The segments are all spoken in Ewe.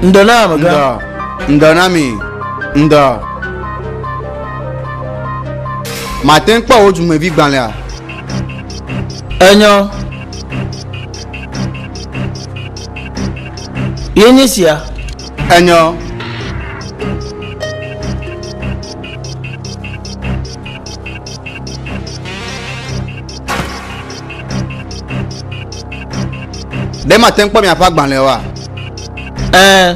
Ŋdɔ na amegã. Ŋdɔ. Ŋdɔ na mi. Ŋdɔ. Mate ŋu kpɔ wò dumevi gbalẽa? Enyo. Ye nye sia. Enyo. Ɖe mate ŋu kpɔ miaƒe agbalẽwoa? Ɛ̃.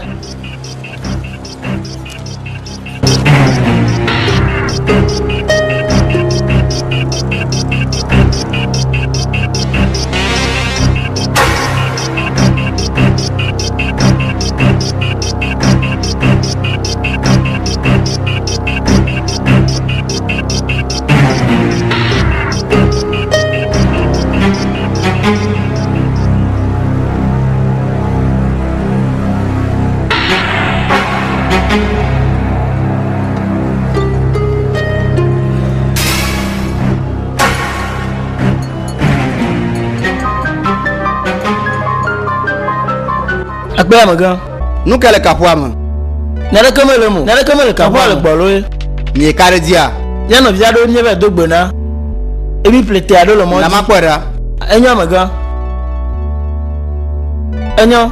Akpe amegã. Nu ka le kaƒoa me? Naneke mele eme o. Naneke mele kaƒoa le gbɔloe. Mieka ɖe edzia? Mía nɔvi aɖewo míeva do gbe na. Emi ƒle te aɖewo le mɔ dzi. Na makpɔe ɖa. Enyo amegã. Enyo.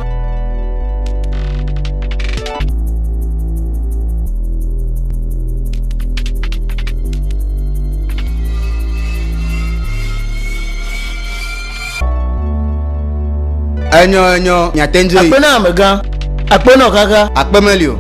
Enyo enyo miate ŋu dzo yi. Akpe na amegã. Akpe nɔ kaka. Akpe meli o.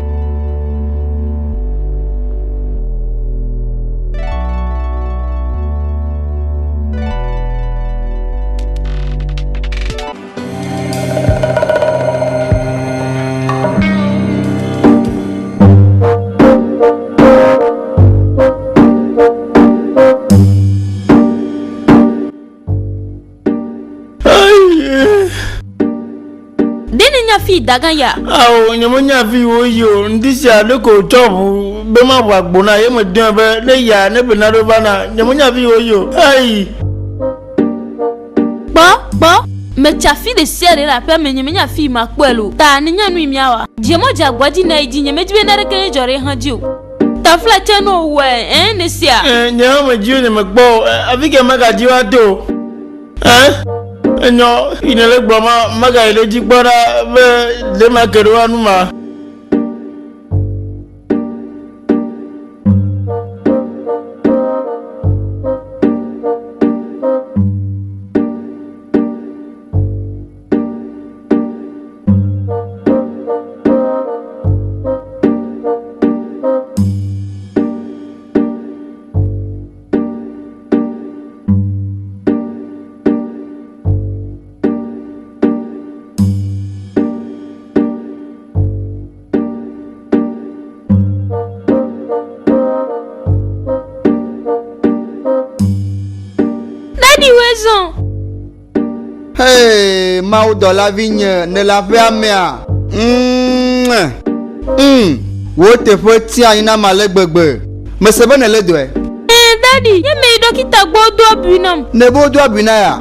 Ɖe nènya fi dagã ya? Ao, nyemenya afi woyi o. Ŋdi sia ɖeko wòtsɔ ʋu be maʋu agbo na ye medɔe be ne yia ne be naɖo va na. Nyemenya afi woyi o. Ayi. Kpɔ, kpɔ. Metsi afi ɖe sia ɖe le aƒea me nyemenya afi yi makpɔe le o. Ta nènya nu yi míawɔa? Dze mɔ dze agboa dzi nayi dzi nyemedi be naneke nedzɔ ɖe hã dzi o. Tafla tsɛ ne wòwɔe, ẽ, nèsea? Ẽ, nye hã medzi wo nyemekpɔ o. Ẽ, afi ka megadzi woato o? Ẽ, enyo, yi nèle gblɔm ma, megayi ɖe edzi kpɔ ɖa be ɖe make ɖe woa nu ma. Daddy wezɔ. Hey, mawudɔla vinye, nèle aƒea mea? Mm, mm, wò teƒe ti anyi nam ale gbegbe. Mese be nèlé dɔe. Ɛ̃, Daddy, nye meyi ɖɔkita gbɔ wodo abui nam. Nèbe wodo abui na ya?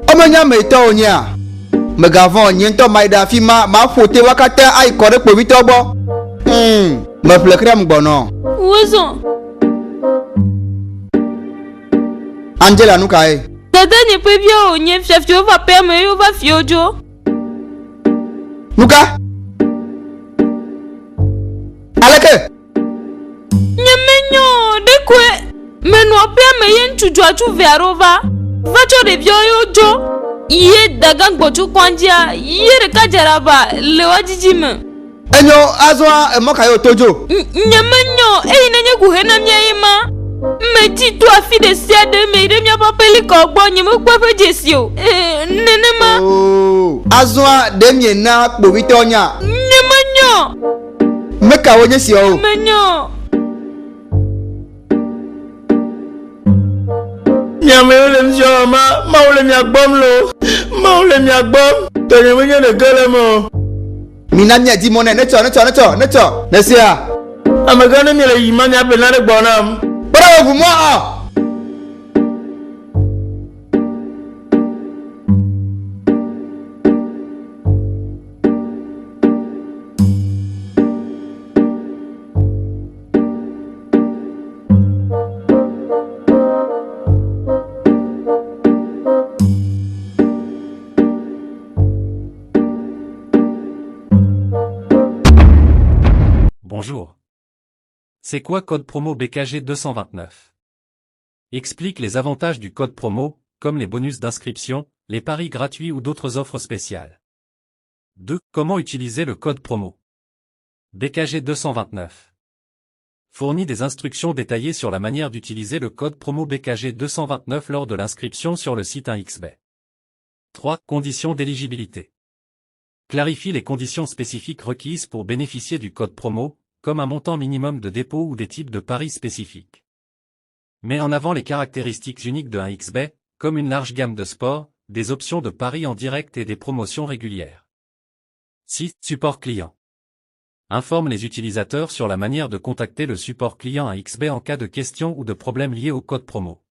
Womenya ame yi tɔ wònyea? Mègavɔ̃ o, nye ŋutɔ mayi ɖe afi ma, maƒo teƒea katã ayi kɔ ɖe kpovitɔ gbɔ. Mm, meƒle krem gbɔnɔ. Wozɔ. Angela, nu kae? Dada nye ƒe viawo wònye, fiafiwo va aƒea me eye wova fi wo dzo. Nu ka? Aleke? Nyemenya o, ɖekoe menɔ aƒea me ye ŋutsu dzɔatsu ve aɖewo va va tsɔ ɖeviawo ye wodzo ye dagã gbɔ tso kɔadzia ye ɖeka dze ɖe aʋa le woa dzidzi me. Enyo, azɔa emɔ ka ye wòto dzo? Nyemenya o, eyi nenye kuxe na mía ye ma. Medzi to afi ɖe sia ɖe me yi ɖe míaƒe aƒelikawo gbɔ, nyemekpɔ eƒe dzesi o. Ee, nenema. Oo, azɔa ɖe miena kpovitɔ nya? Nyemenya o. Mekawoe nye esiawo? Nyemenya o. Mi amewo le nu sia wɔm ma, Mawu le mia gbɔm loo. Mawu le mia gbɔm. Tɔnye menye ɖeke le eme o. Mina míadi mɔ nɛ. Netsɔ, netsɔ, netsɔ, netsɔ. Nèsea? Amegã, ne miele yiyim ma, miaƒle nane gbɔ nam. Kpɔ ɖa, wò ʋu mɔa ɔ. Bonjour. C'est quoi code promo BKG 229? Explique les avantages du code promo, comme les bonus d'inscription, les paris gratuits ou d'autres offres spéciales. 2. Comment utiliser le code promo BKG 229? Fournit des instructions détaillées sur la manière d'utiliser le code promo BKG 229 lors de l'inscription sur le site 1xBet. 3. Conditions d'éligibilité. Clarifie les conditions spécifiques requises pour bénéficier du code promo, comme un montant minimum de dépôt ou des types de paris spécifiques. Met en avant les caractéristiques uniques de 1xBet, comme une large gamme de sports, des options de paris en direct et des promotions régulières. 6. Support client. Informe les utilisateurs sur la manière de contacter le support client 1xBet en cas de questions ou de problèmes liés au code promo.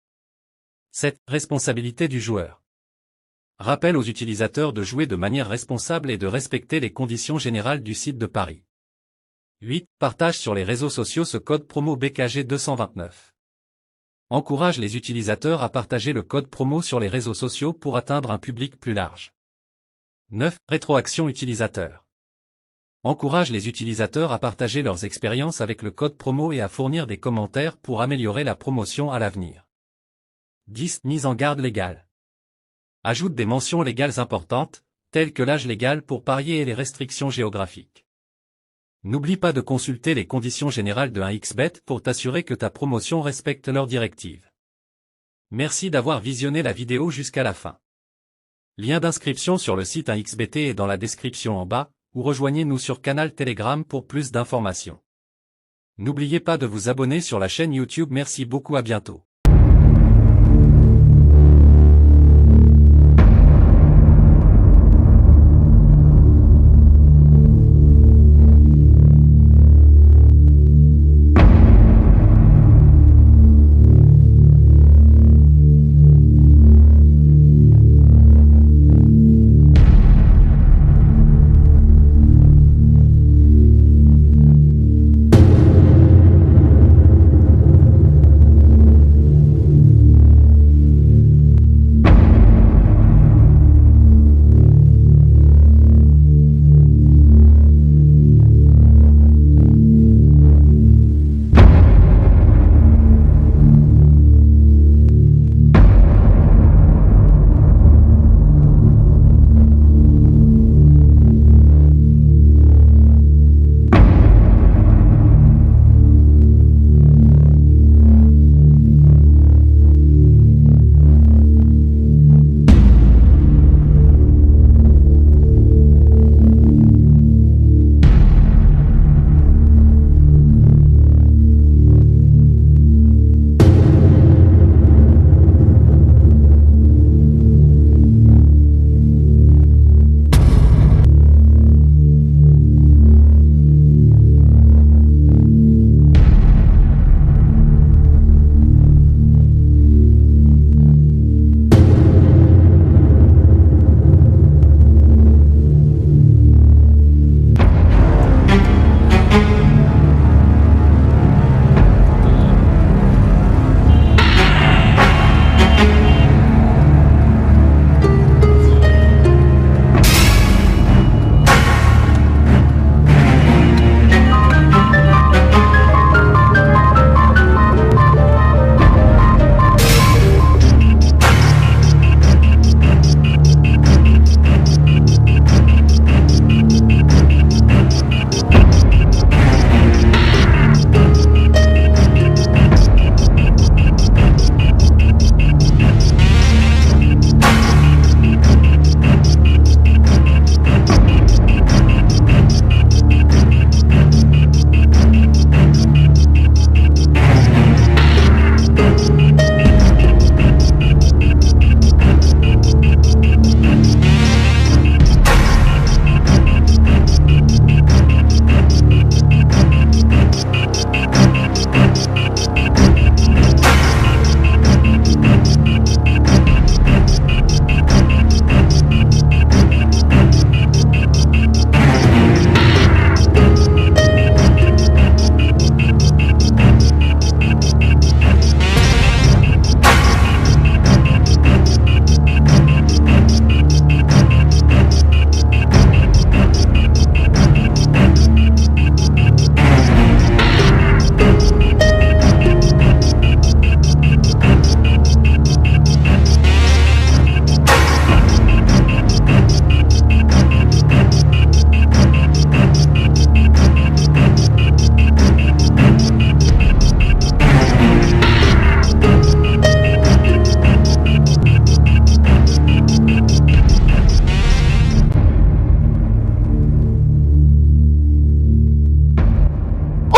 7. Responsabilité du joueur. Rappelle aux utilisateurs de jouer de manière responsable et de respecter les conditions générales du site de paris. 8. Partage sur les réseaux sociaux ce code promo BKG 229. Encourage les utilisateurs à partager le code promo sur les réseaux sociaux pour atteindre un public plus large. 9. Rétroaction utilisateur. Encourage les utilisateurs à partager leurs expériences avec le code promo et à fournir des commentaires pour améliorer la promotion à l'avenir. 10. Mise en garde légale. Ajoute des mentions légales importantes, telles que l'âge légal pour parier et les restrictions géographiques. N'oublie pas de consulter les conditions générales de 1xBet pour t'assurer que ta promotion respecte leurs directives. Merci d'avoir visionné la vidéo jusqu'à la fin. Lien d'inscription sur le site 1xBet est dans la description en bas, ou rejoignez-nous sur canal Telegram pour plus d'informations. N'oubliez pas de vous abonner sur la chaîne YouTube. Merci beaucoup, à bientôt.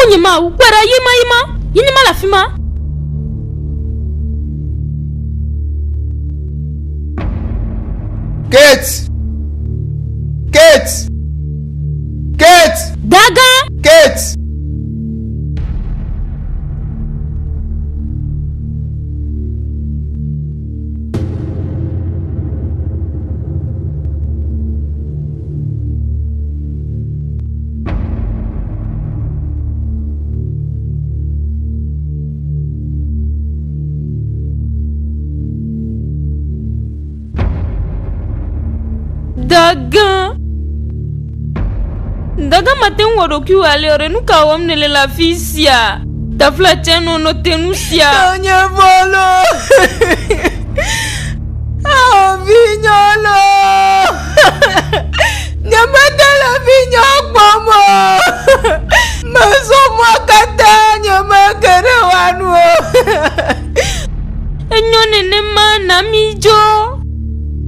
Nye Mawu, kpɔe ɖa, ye ma, ye ma, ye nye ma le afi ma. Kate! Kate! Kate! Dagã! Kate! Dagã! Dagã mate ŋu wɔ ɖokuiwò ale o ɖe, nu ka wɔm nèle le afi sia? Tafla tsɛ nɔ nɔ te nu sia. Tɔnye vɔlo. Ao vinye lo. Nyemete le vinye kpɔm o. Mezɔ mɔ katã nyemeke ɖe woa nu o. Enyo nenema na mi dzo.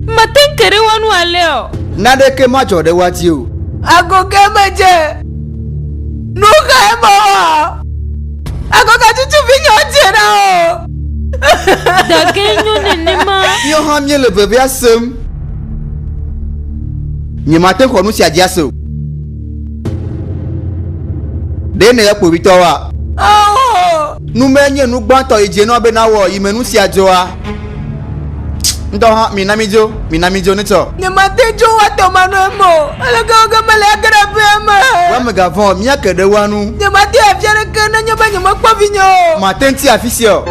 Mate ŋu ke ɖe woa nu alea o. Naneke madzɔ ɖe woa dzi o. Ago ke medze. Nu kae mewɔ? Ago ka tutu vinyewo dze na o? Gake enyo nenema. Míawo hã míele vevea sem. Nyemate ŋu xɔ nu sia dzi ase o. Ɖe nèyɔ kpovitɔwoa? Ao! Nu mae nye nu gbãtɔ yi dze nɔ be nawɔ yi me nu sia dzɔa? Ŋutɔ hã, mina mídzo, mina mídzo, netsɔ. Nyemate dzo woatɔ manɔ eme o. Aleke wɔ ge mele age ɖe aƒea me? Wòa mègavɔ̃ o, míake ɖe woa ŋu. Nyemate yi afi aɖeke nenye be nyemekpɔ vinye o. Mate ŋu tsi afi sia o.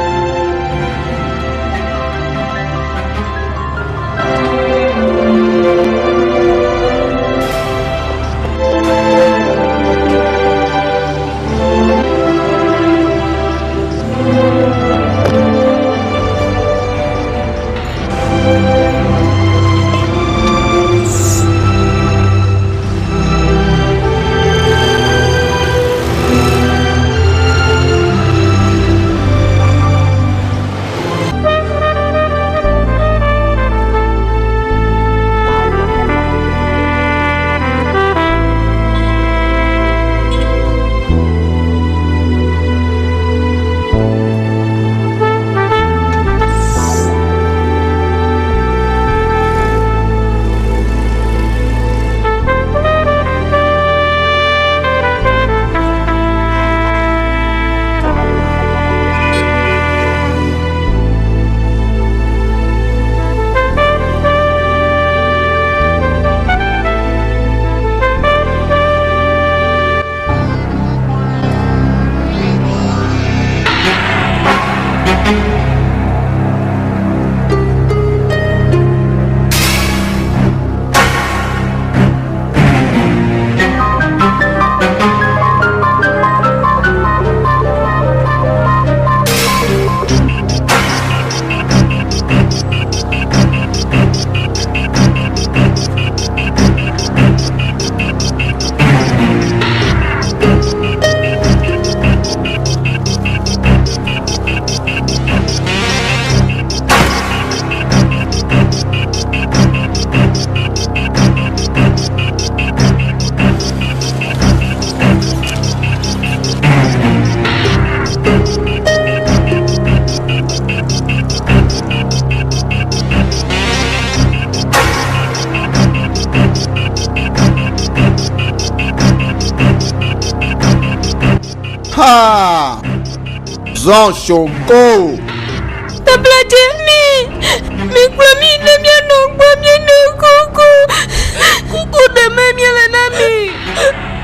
Ha! Zɔn sogo! Tabladze mi! Mikplɔ mi ne mianɔ gbɔ mianɔ kuku! Kuku ɖe me miele na mi!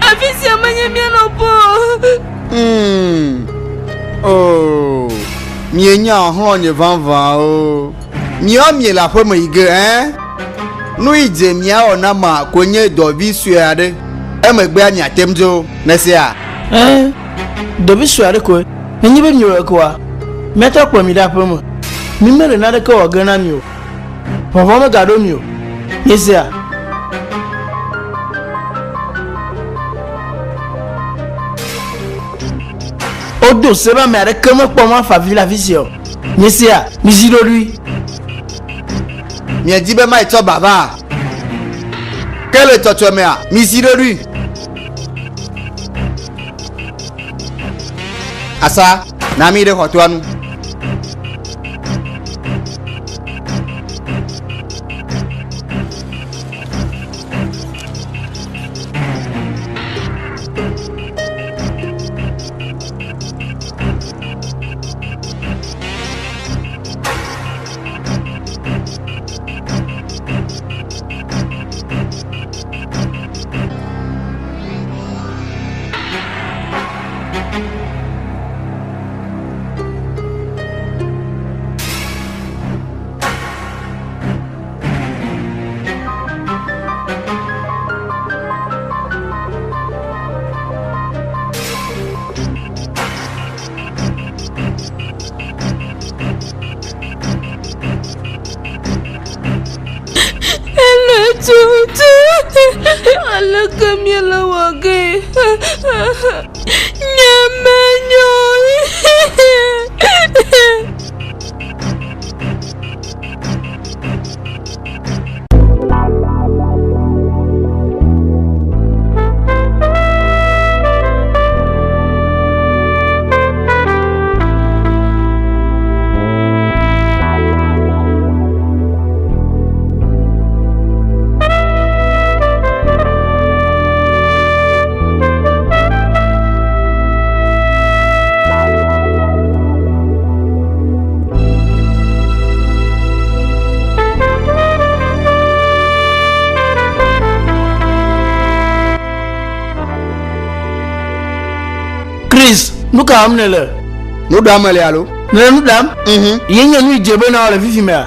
Afi sia menye mianɔƒe o! Hmm. Oh. Mienya xlɔ̃nye vavã o. Miawo miele aƒeme yi ge, ɛ? Nu yi dze miawɔ na ma koe nye dɔvi sue aɖe. Emegbea miate ŋu dzo. Nèsea? Ẽ, dɔvi sue aɖe koe. Nenye be miewɔe koa, míate ŋu akplɔ mi ɖe aƒeme. Mi mele naneke wɔ ge na mi o. Vɔvɔ̃ megaɖo mi o. Miesea? Wodo se be ame aɖeke mekpɔ mɔ afa avi le afi sia o. Miesea? Mizi ɖoɖoe. Miedi be mayi tsɔ ba va? Ke le tsɔtsɔmea, mizi ɖoɖoe. Asa, na mi ɖe xɔtoa nu. Ele tutu aleke míele wɔ gee? Nye menyo. Chris, nu ka wɔm nèle? Nu ɖam mele alo? Nèle nu ɖam? Mhm. Ye nye nu yi dze be nawɔ le fifi mea?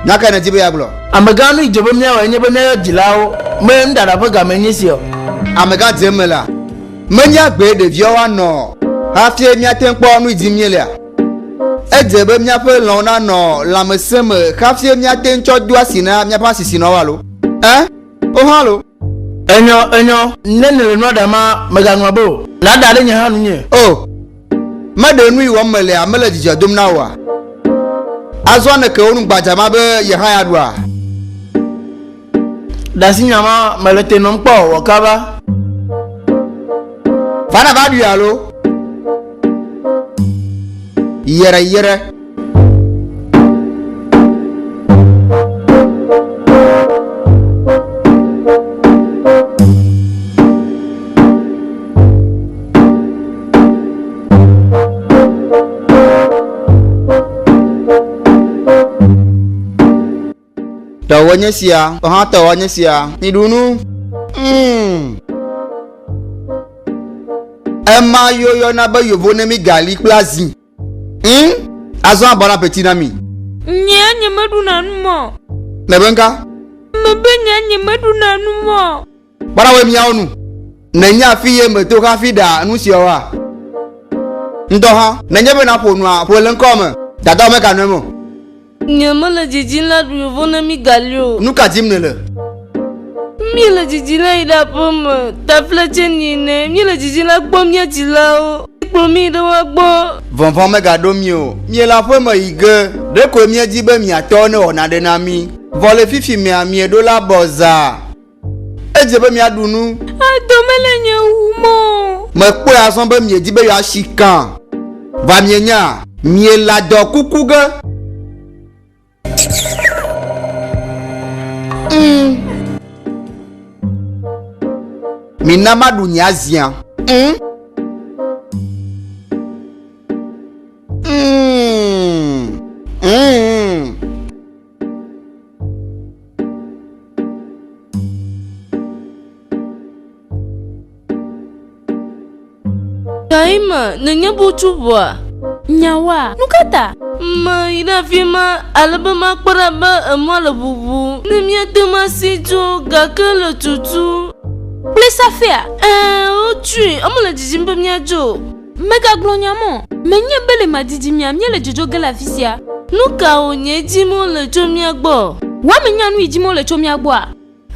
Nya kae nèdi be yeagblɔ? Amegã nu yi dze be míawɔe nye be míayɔ dzilawo me nuɖaɖa ƒe game nye sia o. Amegã dze eme la, menye agbee ɖeviawo anɔ hafi míate ŋu kpɔ nu yi dim míelea? Edze be míaƒe lãwo nanɔ lãmesẽ me hafi míate ŋu tsɔ do asi na míaƒe asisinɔwo alo? Ẽ, wo hã lo. Enyo, enyo, ne nèle nua ɖama, mègaŋlɔ be o. Nàɖa ɖe nye hã nunye. O, meɖe nu yi wɔm melea mele dzidzɔ dom na wòa? Azɔ nèke wò nu gbadza ma be ye hã yeaɖua? Ɖe asi nya ma mele te nɔm kpɔ o, wɔ kaba. Va nàva ɖui alo? Yɛrɛyɛrɛ. Tɔwɔ nye sia, tɔ hã tɔwɔ nye sia. Miɖu nu. Mm. Ema yoyɔna be yovo ne mi gali kple azi. Mm. Azɔ abɔ na apeti na mi. Nye nye meɖuna nu mɔ. Nebe ŋka? Mebe nye nye meɖuna nu mɔ. Kpɔɖa woe miawo nu. Nenye afi ye meto hafi ɖa nu siawoa? Ŋdɔ hã, nenye be naƒo nua, ƒoe le ŋkɔ me. Dadawo meka nɔe o. Nye mele dzidzim la ɖu yovo ne mi gali o. Nu ka dim nèle? Míele dzidzim la yi ɖe aƒe me. Taflatse ni ne míele dzidzim la kpɔ mía dzilawo. Kplɔ mí ɖe woa gbɔ. Vɔvɔ̃ megaɖo mí o. Míele aƒe me yi ge. Ɖeko míedi be miatɔ newɔ nane na mí. Vɔ le fifi mea, mieɖo la bɔ zã. Edze be miaɖu nu. Ado mele nye wum o. Mekpɔe azɔ be miedi be yewoasi kã. Va mienya, miele adɔ kuku ge. Mm. Mina maɖu nye azia. Mm. Mm. Mm. Kaima, nenye be wotso ʋɔa? Nyawoa, nu ka ta? Meyi ɖe afi ma ale be makpɔ ɖa be emɔa le ʋuʋu ne míate ŋu asi tso gake le tutu. Kple safea? Ɛ̃, wotsoe. Womele didim be míadzo o. Megagblɔ nya mɔ. Menye be le madidi mia míele dzodzo ge le afi sia. Nu ka wònye dim wole tso mía gbɔ? Wò ame nya nu yi dim wole tso mía gbɔa?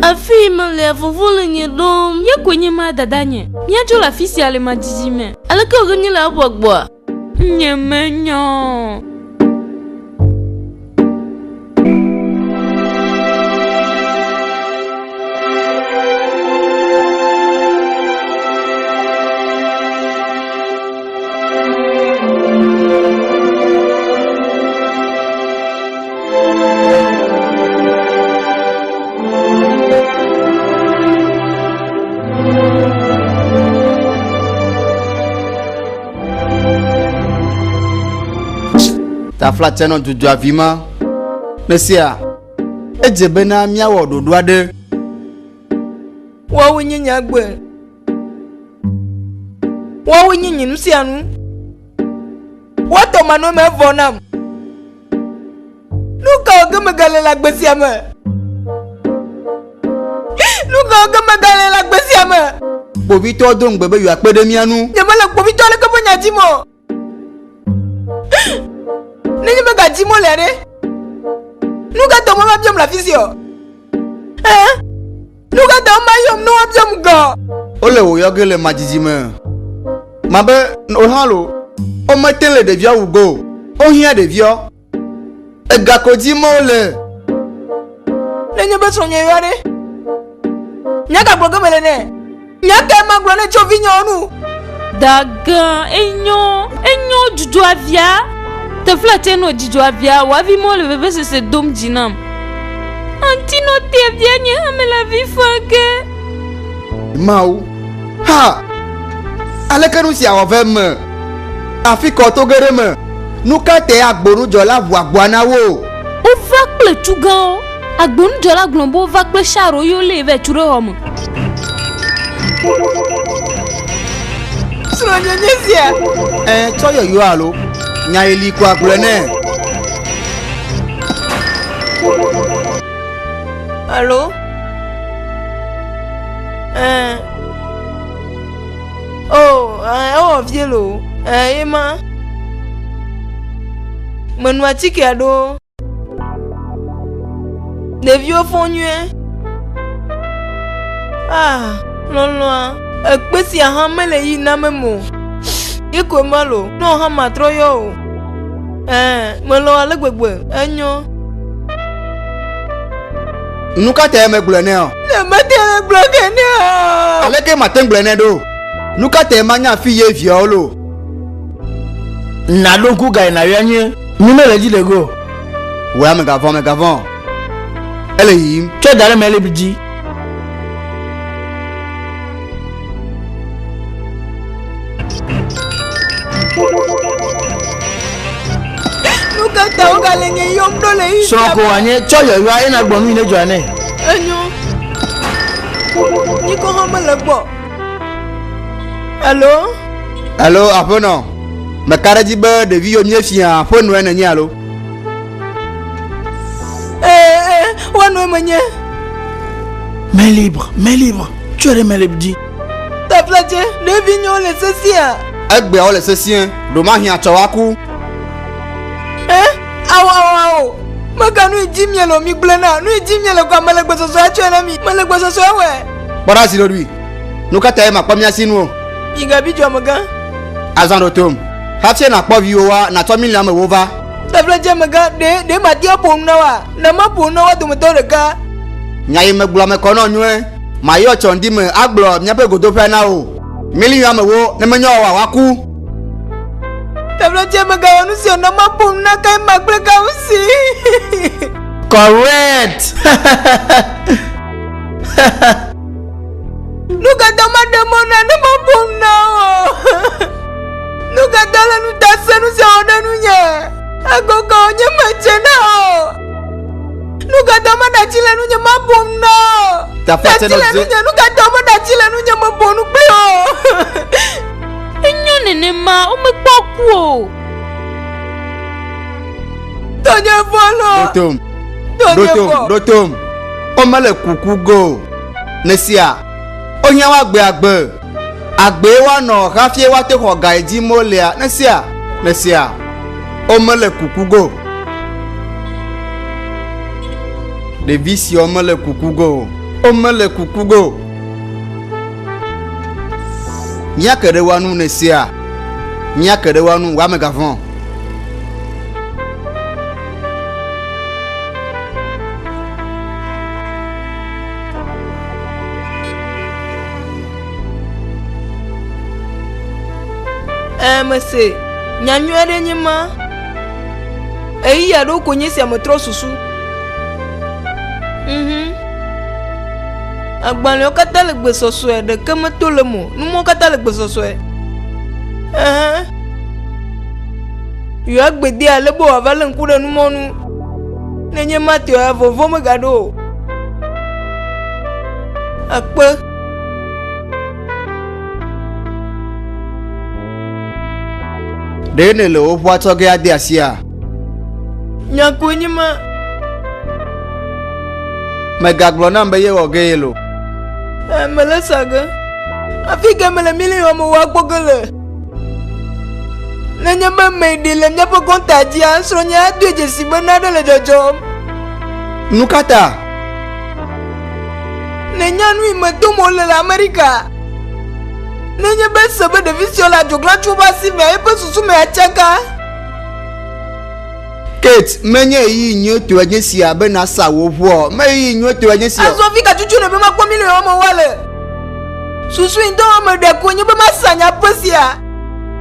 Afi yi melea, vɔvɔ̃ le nye ɖom. Ye koe nye ma, dadanye. Míadzo le afi sia le madidi me. Aleke wòge míele aƒua gbɔa? Nyemenya o. Taflatse nɔ dudu avi ma. Mesia, edze bena míawɔ ɖoɖo aɖe. Woawoe nye nye agbe. Woawoe nye nye nu sia nu. Woatɔ manɔ eme evɔ nam. Nu ka wɔ ge megale le agbe sia me? Nu ka wɔ ge megale le agbe sia me? Kpovitɔ do ŋugbe be yewoakpe ɖe mía ŋu. Nyemele kpovitɔ aɖeke ƒe nya dim o. Nenye be ga dim wolea ɖe, nu ka ta womeva biam le afi sia o? Ẽ? Nu ka ta womayɔm ne woabiam ga? Wole wò yɔ ge le madzidzi me. Mabe wò hã lo, womete le ɖevia wu ge o. Wohiã ɖevia. Ega ko dim wole. Nenye be srɔ̃nye yɔ ɖe, nya ka gblɔ ge mele nɛ? Nya kae magblɔ nɛ tso vinyewo ŋu? Dagã, enyo, enyo dzudzɔ avia. Teflatse nɔ dzidzɔ avia, wò avi mɔ le vevesese dom dzi nam. Aunty nɔ te avia nye hã mele avi fa ge. Mawu, ha! Aleke nu sia wɔ va eme? Afi ka wòto ge ɖe eme? Nu ka tae agbonudzɔla ʋu agboa na wo? Wova kple tu gãwo. Agbonudzɔla gblɔ be wova kple Sharo ye wolée vɛ tu ɖe xɔ me. Srɔ̃nye nye sia. Ẽ, tsɔ yɔyɔ alo nya yi li ko agblɔe nɛ. Alo? Ẽ. Oh, ẽ, ewɔ vie loo. Ẽ, ye ma. Meno atike aɖewo. Ɖeviwo fɔ nyuie. Ah, lɔlɔ̃a, ekpe sia hã mele yi na meme o. Ye koe ma lo, ne wò hã matrɔ yɔ o. Ɛɛ, melɔ̃ ale gbegbe, enyo. Nu ka tae megblɔe nɛ o? Ne mete ŋu gblɔ ke nɛ o. Aleke mate ŋu gblɔe nɛ ɖo? Nu ka tae manya afi ye viawo le o? Nàɖo ŋku ga yi nàyɔa nyuie. Mi mele edzi ɖe ge o. Wò ya mègavɔ̃, mègavɔ̃ o. Ele yiyim. Tsɔe da ɖe meli dzi. Nu ka ta wogale nye yɔm ɖo le yi Srɔ̃ ko wòanye tsɔ yɔyɔa eye nàgblɔ nu yi ne dzɔa nɛ. Enyo. Nyikɔ hã mele gbɔ. Alo? Alo, aƒenɔ. Meka ɖe edzi be ɖevi yiwo míefia ƒe nɔe nènye alo? Ee, ee, woa nɔe menye. Main libre, main libre. Tsɔe ɖe main libre dzi. Taflatse, ɖevinyewo le sesẽa? Egbea wole sesĩe, ɖomahi atsɔ woaku. Ẽ, ao, ao, ao. Mega nu yi dim miele o, migblɔe na. Nu yi dim miele ko mele gbesɔsɔ atsɔe na mi. Mele gbesɔsɔ awɔe. Kpɔ ɖa zi ɖoɖoe. Nu ka tae màkpɔ mía sinu o? Migabi dzo amegã. Azɔ ɖo tom. Hafi nàkpɔ viwòwoa, nàtsɔ miliɔn amewo va. Taflatse amegã, ɖe, ɖe mate aƒo nu na woa? Na maƒo nu na woa dometɔ ɖeka. Nya yi megblɔ me kɔ nɔ nyuie. Mayɔ tsɔ ŋdi me agblɔ míaƒe godoƒea na wò. Miliɔn amewo, ne menye woawoa, woaku. Taflatse mègawɔ nu sia o, na maƒo nu na Kaima kple Kausi. Correct! Nu ka ta maɖe mɔ na ne maƒo nu na wo? Nu ka ta le ŋutasẽnu sia wɔm ɖe ŋunye? Agogo nye medze na o. Nu ka ta meɖe atsi le nunye maƒo nu na o? Ɖe Atsi le nunye, nu ka ta meɖe atsi le nunye meƒo nu kpli o? Enyo nenema, womekpɔ ku o. Tɔnye vɔ lɔ. Ɖo tom. Tɔnye Ɖo tom, vɔ. ɖo tom. Womele kuku ge o. Mesia, wohiã woagbe agbe. Agbee woanɔ hafi woate xɔ ga yi dim wolea. Mesia, Mesia, womele kuku ge o. Ɖevi siawo mele kuku ge o. Womele kuku ge o. Míake ɖe woa ŋu, Mesia. Míake ɖe woa ŋu, woamegavɔ̃ o. Ẽ, mese. Nya nyui aɖe nye ma. Ɣeyiɣi aɖewo ko nye esia metrɔ susu. Mhm. Agbalẽwo katã le gbesɔsɔe, ɖeke meto le eme o. Numɔwo katã le gbesɔsɔe. Ɛhɛ. Yewoagbe dee ale be wòava lé ŋku ɖe numɔ nu. Nenye Mateo vɔvɔ̃ megaɖo o. Akpe. Ɖe nèle wò ʋua tsɔ ge ade asia? Nya koe nye ma. Mègagblɔ nam be yewɔ ge ye lo. Ẽ, mele sa ge. Afi ka mele miliɔn amewoa kpɔ ge le? Nenye be meɖi le míaƒe kɔnta dzia, srɔ̃nye adoe dzesi be nane le dzɔdzɔm. Nu ka ta? Nènya nu yi me tom wole le Amerika? Nenye be ese be ɖevi siawo le adzoglatsuwo ƒe asi mea, eƒe susu me atsaka. Kate, menye ɣeyiɣi nyuitɔe nye sia be nàsa wò ʋua o. Menye ɣeyiɣi nyuitɔe nye sia o. Azɔ fi ka tutu nèbe makpɔ miliɔn woame ewoa le? Susu yi ŋutɔ wɔm meɖe koe nye be masa nye aƒe sia.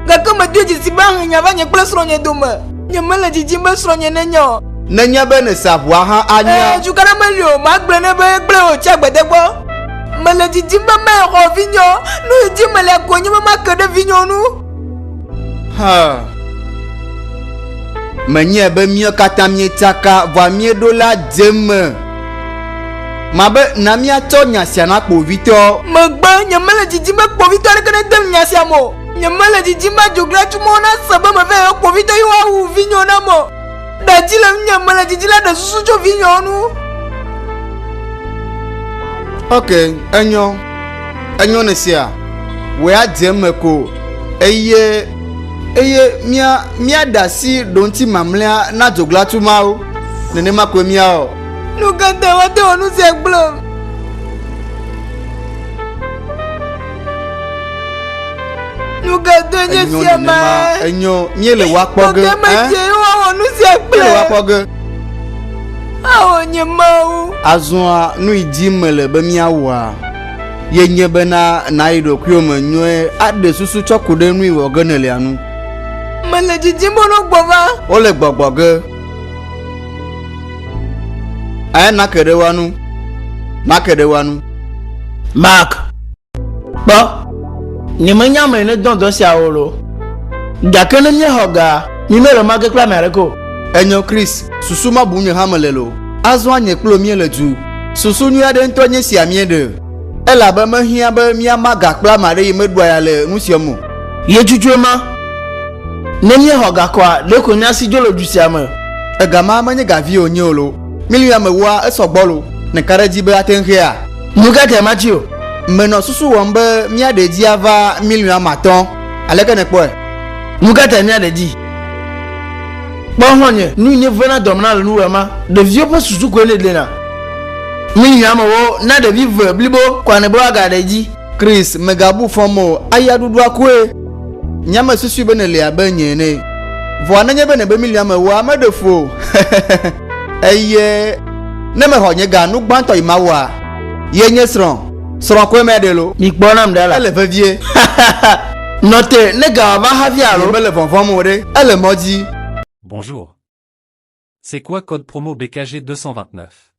Gake medoe dzesi be ahe nya va nye kple srɔ̃nye dome. Nyemele didim be srɔ̃nye nenya o. Nenye be nèsa ʋua hã anya. Ɛ̃, cukaɖa meli o, magblɔe nɛ be egblẽ wò tsi agbede gbɔ. Mele didim be maxɔ vinyewo. Nu yi dim mele koe nye be make ɖe vinyewo ŋu. Hã. Menyae be míawo katã míetsaka, vɔa míeɖo la dze eme. Mabe na míatsɔ nya sia na kpovitɔ. Megbe, nyemele didim be kpovitɔ aɖeke nedem nya sia me o. Nyemele didim be adzoglatsumewo nase be meva yɔ kpovitɔ ye woawu vinyewo nam o. Ɖe dzi le ŋunye, mele didim la ɖe susu tso vinyewo ŋu. Ok, enyo. Enyo nèsea? Wò ya dze eme ko eye eye mía míaɖe asi ɖoŋuti mamlɛa na dzoglatu mawo. Nenema koe míawɔ. Nu ka ta woate wɔ nu sia gblɔm? Nu ka ta nye Enyo sia ma? nenema, enyo. Míele woa kpɔ ge. Gake medze ɛ? ye woawɔ nu sia Míele kple. woa kpɔ ge. Ao, nye Mawu. Azɔa, nu yi dim mele be míawɔa, ye nye bena nàyi ɖokuiwò me nyuie aɖe susu tsɔ ku ɖe nu yi wɔ ge nèlea ŋu. Mele didim be wonɔ gbɔ va. Wole gbɔgbɔ ge. Ɛ, nake ɖe woa nu. Nake ɖe woa nu. Mark, kpɔ, nyemenya ame yi nedɔ dɔ sia o lo. Gake ne míexɔ gaa, mi mele ma ge kple ame aɖeke o. Enyo, Chris, susu ma bum nye hã mele lo. Azɔa nye kple wò míele du. Susu nyui aɖe ŋutɔ nye sia míeɖe. Elabe mehiã be míama ga kple ame aɖe yi meɖua ya le nu sia me o. Ye tutu ema. Ne míexɔ ga kɔa, ɖeko míasi dzo le du sia me. Ega ma menye ga vi wònye o lo. Miliɔn ame ewoa, esɔ gbɔ lo. Nèka ɖe edzi be ate ŋu xea? Nu ka tae matsi o? Menɔ susu wɔm be míaɖe edzi ava miliɔn ame atɔ̃. Aleke nèkpɔe? Nu ka tae míaɖe edzi? Kpɔ xɔ̃nye, nu yi nye vena dɔme na le nuwɔe ma, ɖeviwo ƒe susu koe nèɖena. Miliɔn ame ewo na ɖevi ve blibo kɔa nɛ be woagaɖe edzi. Chris, mègabu fɔm o, ayaɖuɖua koe. Nye mesusui be nèle abe nye ene. Vɔa nenye be nèbe miliɔn ame ewoa, meɖe fu o. Eye ne mexɔ nye ga, nu gbãtɔ yi mawɔa, ye nye srɔ̃. Srɔ̃ koe meaɖe lo. Mikpɔ nam ɖa la. Ele vevie. Nɔ te ne ga wòava hafi alo? Nyemele vɔvɔ̃m o ɖe, ele mɔ dzi. Bonjour. C'est quoi code promo BKG 229?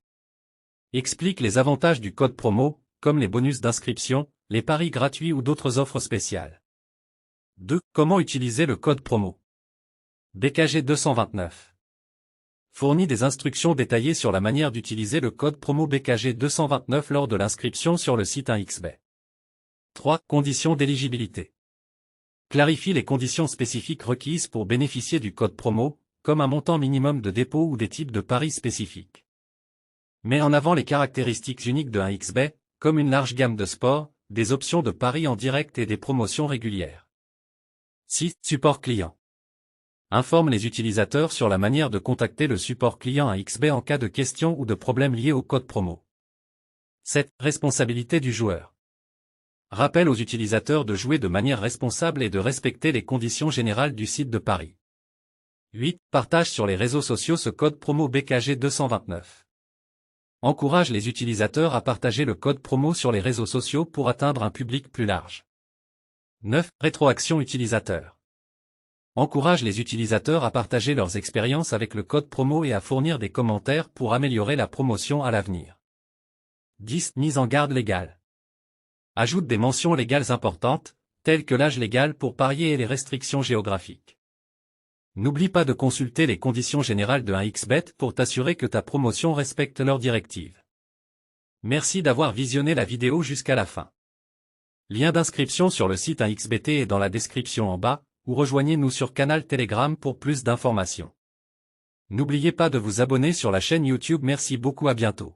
Explique les avantages du code promo, comme les bonus d'inscription, les paris gratuits ou d'autres offres spéciales. 2. Comment utiliser le code promo BKG 229 Fournit des instructions détaillées sur la manière d'utiliser le code promo BKG 229 lors de l'inscription sur le site 1xBet. 3. Conditions d'éligibilité. Clarifie les conditions spécifiques requises pour bénéficier du code promo, comme un montant minimum de dépôt ou des types de paris spécifiques. Met en avant les caractéristiques uniques de 1xBet, comme une large gamme de sports, des options de paris en direct et des promotions régulières. 6. Support client. Informe les utilisateurs sur la manière de contacter le support client 1xBet en cas de questions ou de problèmes liés au code promo. 7. Responsabilité du joueur. Rappelle aux utilisateurs de jouer de manière responsable et de respecter les conditions générales du site de paris. 8. Partage sur les réseaux sociaux ce code promo BKG 229. Encourage les utilisateurs à partager le code promo sur les réseaux sociaux pour atteindre un public plus large. 9. Rétroaction utilisateur. Encourage les utilisateurs à partager leurs expériences avec le code promo et à fournir des commentaires pour améliorer la promotion à l'avenir. 10. Mise en garde légale. Ajoute des mentions légales importantes, telles que l'âge légal pour parier et les restrictions géographiques. N'oublie pas de consulter les conditions générales de 1xBet pour t'assurer que ta promotion respecte leurs directives. Merci d'avoir visionné la vidéo jusqu'à la fin. Lien d'inscription sur le site 1xBT est dans la description en bas, ou rejoignez-nous sur canal Telegram pour plus d'informations. N'oubliez pas de vous abonner sur la chaîne YouTube. Merci beaucoup, à bientôt.